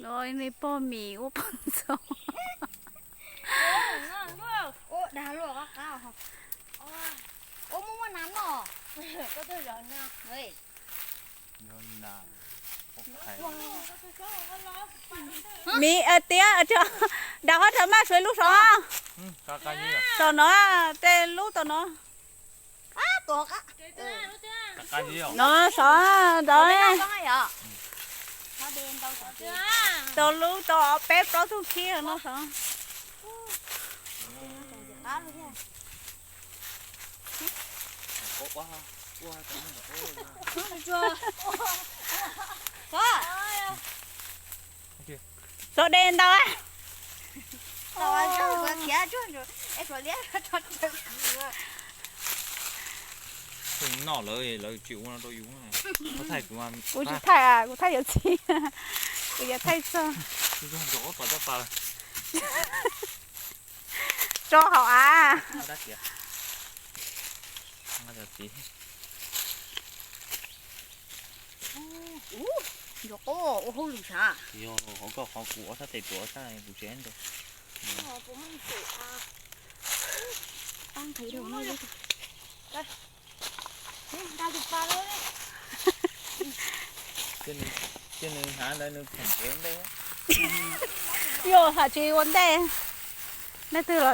Nej pog mis ua poj ntxoog. Ua dag luaj qab qab. Ua muaj muaj nas noj. Mis tiab, dav qhov rau maj suav lub saud. Tom no, tej lub tom no. No saud, tau lub tau peb plaub tug khib no saud. Xov de ntau. Noj lawv, lawv tsis ua no rau yus. Kuv tsis thaij, kuv thaij yuav txiv, kuv yuav thaij txog. Tso hauv av. Ua hauj lwm sav. Yog qhov koj qhov kuv ob sab tes tuav sab kuv tsev ntau. Tab nqhis rau no. Cia nws hnav ntawd nws pheem tsev ua ntej. Yog hais tsis ua ntej, leej twg los